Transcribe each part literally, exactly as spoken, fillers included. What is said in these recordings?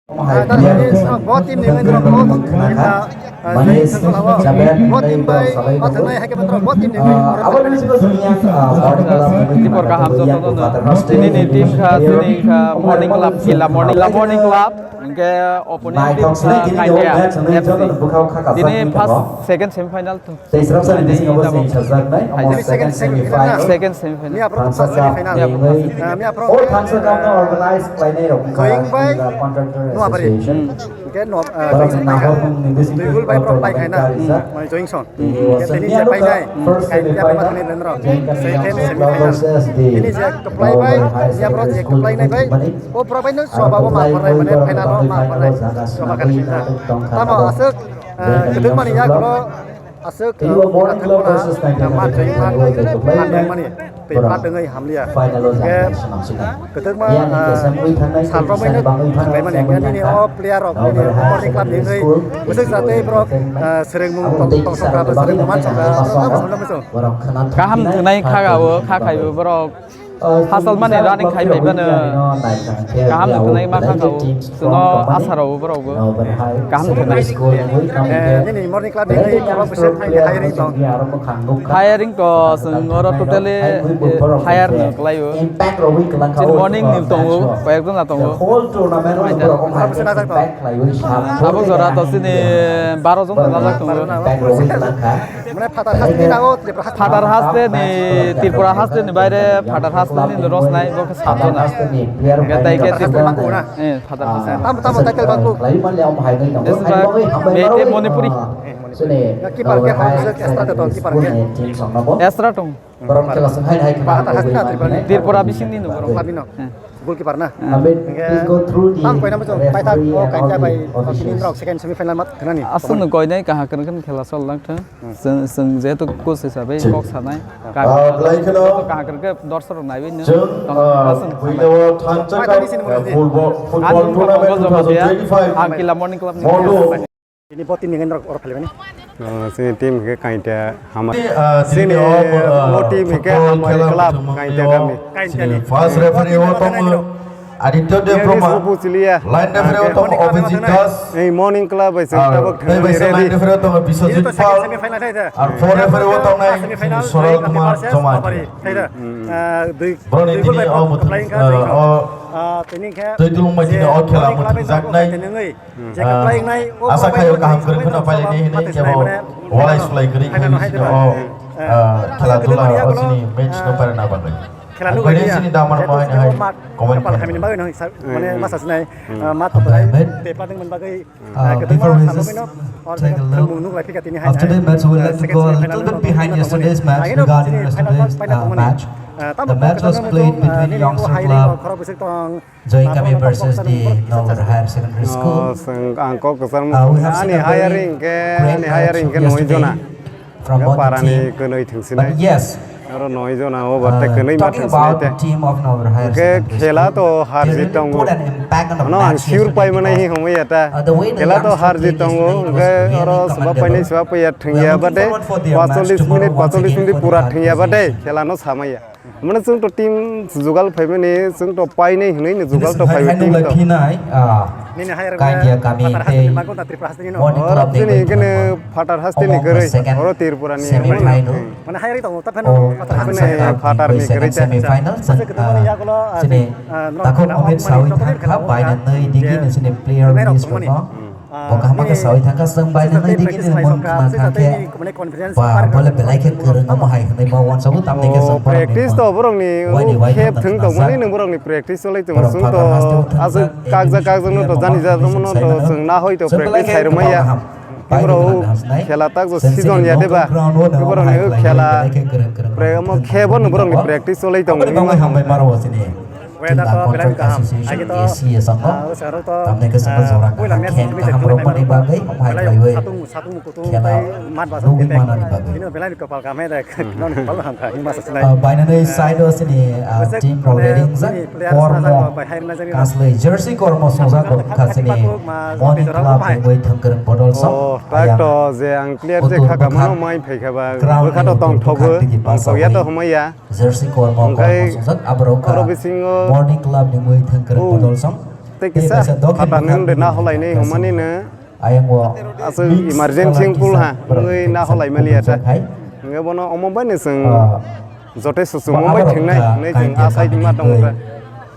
Bo team ni wngkha, bo team bai pathaknai hai khe bothro bo team ni wngkha. Tibor kaham joto no. Tini ni team kha, tini kha Morning Club, Kila Morning, Kila Morning Club. Hingke opponent team kha Kaindia F C. Tini first, second semi final. Tei srapsa ni bisingo bo sini sajak nai, omo second semi final. Second semi final. Miya pro final. Miya pro. O thansa kang no organize khlainai rok wngkha Joying bai Indra Contractor Association. Hingke no, ah, Joying bai kha. Dui gol bai pro pai khaina. Mane Joying Son. Tini je painai. First semi final. Second semi final. Tini je keplai bai, miya pro je keplai nai bai. O pro bai no soba bo ma pharai mane final o ma pharai. Soba kan final. Tamo aswk, ah, keduk mani ya kolo. Aswk, tei o Morning Club versus Kainta ma tei ma tongmani tei ma tongmani hamliya. Hingke kwthwkma, ah, salrogmani thanglaimani hingke nini o player rok nini o Morning Club ni wngwi bwswk jatwi borok, ah, swrwngmung tong tong sokra bwswk man sokra tamo hwnwi mano. Kaham thwngnai kha o kha khai borok. Hachal mani running khai bai bano kaham thwngnai ma kha kha o. Chwngno asa rw borok bo kaham thwngnai. Nini Morning Club ni kwbangma player hiring tong. Hiring to chwng oro totally hire no kwlai o. Chini morning ni tongo, koyek jon tongo. Abo jora to chini baro jon najak tongo. Mane phatar haste ni nago Tripura haste. Phatar haste ni baire phatar haste ni rosnai bo khe sat jona. Hingke tai khe Tripura, eh, phatar haste. Tamo, tamo title bangkuk. Bete Manipuri. Keeper khe hwnjak extra tong, keeper khe. Extra tong. Phatar haste na Tripura ni. Tripura bising ni no borok. Goalkeeper na. Hingke tam koina muchung paithak o kainta bai tini rok second semi final mat khnani. Aswk no koinai kaham kwrwng kheno khela chol lang thang. Chwng, chwng jehetu coach hisabe kok sanai. Kaham kwrwng khe dorsok rok naiwi no. Chwng, ah, buino thansa ka football, football tournament two thousand twenty-five. Ang Kila Morning Club ni. Tini bo team ni ngenrok oro phailaimani. Oh, chini team ke kainta hamari. Ah, chini, ah, team ke hamari club kainta kami. Chini first referee o tongo Aditya Debbarma. Line referee o tongo Abhijit Das. Ei Morning Club bai chwng tabuk thangmani ready. Line referee o tongo Biswajit Pal. Ar four referee o tongnai chini Soral Kumar Jamatia. Boroni tini o muthung, o twi tulung bai tini o khela muthungjaknai. Asa khayo kaham kwrwng kheno pailai hinwi kebo walai sulai kwrwi khe sini o khela dula o sini match no parna bagwi. Ang khe sini damar mo hai hai comment khe. Mane masa sinai mat to bai te pating man bagwi. Before we just take a look, after the match, we would like to go a little bit behind yesterday's match, regarding yesterday's match. The match was played between Youngster Club, Joying Kami versus the Nogar Higher Secondary School. Ang kok kwchang ani hiring ke, ani hiring ke noi jona. Parani kwnwi thwngsinai. Oro noi jona o batte kwnwi ma thwngsinai te. Hwnkhe khela to har jit tongo. Ano ang sure pai mwnai hi hwnwi ya ta. Khela to har jit tongo. Hwnkhe oro swba painai swba paiya thwngya bade. Paanchchollish minute, paanchchollish minute pura thwngya bade khela no samaya. Mane chwng to team jugal phaimani, chwng to painai hwnwi no jugal to phaiwi tong to. Nini hai rok Kaindia kami tei Morning Club ni chini kene phatar haste ni kwrwi, oro Tripura ni semi final. Mane hai rok tongo ta phano phatar haste ni kwrwi semi final. Chini takhuk Amit sawi thangkha bainani digi ni chini player list rokno. Bo kaham khe sawi thangkha, chwng bai nai digi ni mun khna kha khe ba bole belai khe kwrwng omo hai hwnwi ba uansukgo tamni khe chwng practice to borokni khep thwng tongmani nwng borokni practice cholai tongo, chwng to aswk kakjak kakjak no to jani jak no to chwng na hoi to practice khai rwmaya. Borok khela tak jo season ya de ba, borokni khela pre omo khe bo no borokni practice cholai tongo. Weather to belai kaham. Agi to, ah, usaro to, ah, puila match ni kami jatwi lai mani. Belai satung, satung kutung tei mat basa tei. Ino belai ni kopal kaham hai dai. Non kopal ham kha, hima sa sinai. Bainani side o sini, ah, team rok ready wngjak. Kormo kaslwi jersey kormo swngjak rok wngkha sini Morning Club ni bai thwngkwrwng bodol song. Oh, tak to je ang player je khaka mano mai phaikha ba. Bwkha to tongthok bo. Ang to ya to hwnmaya. Jersey kormo kormo swngjak, aborok wngkha Morning Club ni mui thwngkwrwng bodol song. Tei kisa phatar ni wngde na holai ni hwnmani no. Aswk emergency wng kul ha, wngwi na holai mali ya ta. Hwnkhe bono omo bai no chwng jote susu mo bai thwngnai hwnwi chwng asai ma tongo ta.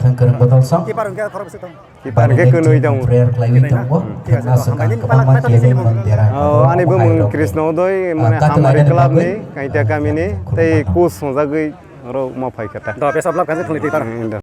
Keeper hwnkhe khorok bwswk tong. Keeper hwnkhe kwnwi tongo. Prayer khlaiwi tongo. Thangna swkang kwbangma kebeng man dera. Oh, ani bumung Krishna Udoy, mane Hamari club ni, Kaita kami ni, tei coach songjagwi oro ma phai kha ta. Do, best of luck, khe thwngwi twi ta.